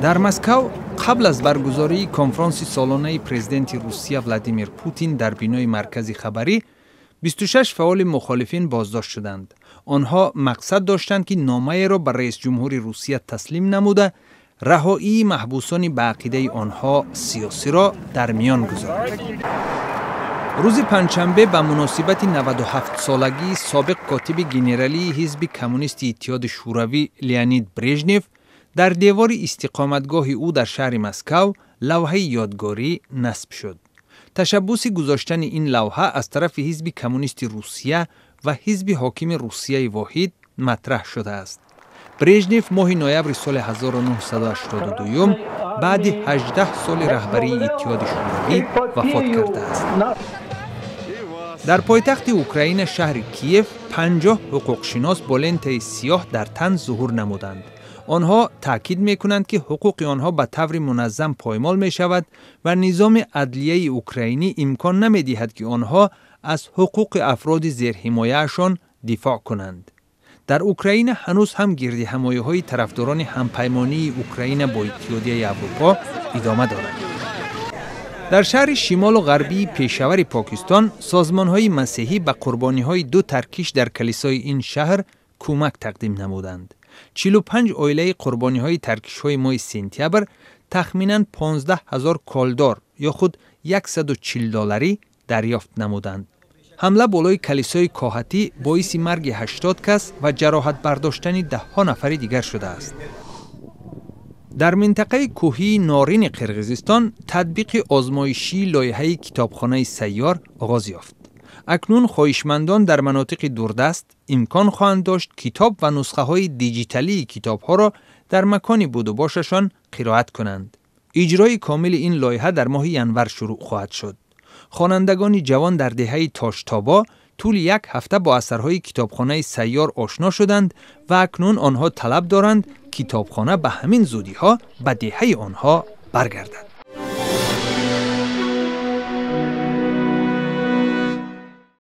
Дар Москав қабл аз баргузории конфронси солонаи президенти Русия Владимир Путин дар бинои маркази хабарӣ 26 фаъоли мухолифин боздошт шуданд. Онҳо мақсад доштанд, ки номаеро ба раисҷумҳури Русия таслим намуда, раҳоии маҳбусони ба ақидаи онҳо сиёсиро дар миён гузоранд. Рӯзи панҷшанбе ба муносибати 97-солагии собиқ котиби генералии Ҳизби Коммунисти Иттиҳоди Шӯравӣ Леонид Брежнев дар девори истиқоматгоҳи ӯ дар шаҳри Москав лавҳаи ёдгорӣ насб шуд. Ташаббуси гузоштани ин лавҳа аз тарафи Ҳизби Коммунисти Русия ва ҳизби ҳокими Русияи Воҳид матраҳ шудааст. Брежнев моҳи ноябри соли 1982 баъди 18 соли раҳбарии Иттиҳоди Шӯравӣ вафот кардааст. Дар пойтахти Украина, шаҳри Киев, 50 ҳуқуқшинос бо лентаи сиёҳ дар тан зуҳур намуданд. Онҳо таъкид мекунанд, ки ҳуқуқи онҳо ба таври муназзам поймол мешавад ва низоми адлияи украинӣ имкон намедиҳад, ки онҳо аз ҳуқуқи афроди зерҳимояашон дифоъ кунанд. Дар Украина ҳанӯз ҳам гирдиҳамоиҳои тарафдорони ҳампаймонии Украина бо Иттиҳодияи Аврупо идома дорад. Дар шаҳри шимолу ғарбии Пешавари Покистон созмонҳои масеҳӣ ба қурбониҳои ду таркиш дар калисои ин шаҳр кӯмак тақдим намуданд. 45 оилаи қурбониҳои таркишҳои моҳи сентябр тахминан 15 ҳазор колдор ё худ 140 долларӣ дарёфт намуданд. Ҳамла болои калисои коҳатӣ боиси марги 80 кас ва ҷароҳат бардоштани даҳҳо нафари дигар шудааст. Дар минтақаи кӯҳии Норини Қирғизистон татбиқи озмоишии лоиҳаи китобхонаи сайёр оғоз ёфт. Акнун хоҳишмандон дар манотиқи дурдаст имкон хоҳанд дошт китоб ва нусхаҳои диҷиталии китобҳоро дар макони будубошашон қироат кунанд. Иҷрои комили ин лоиҳа дар моҳи январ шурӯъ хоҳад шуд. Хонандагони ҷавон дар деҳаи Тоштобо тӯли як ҳафта бо асарҳои китобхонаи сайёр ошно шуданд ва акнун онҳо талаб доранд, китобхона ба ҳамин зудиҳо ба деҳаи онҳо баргардад.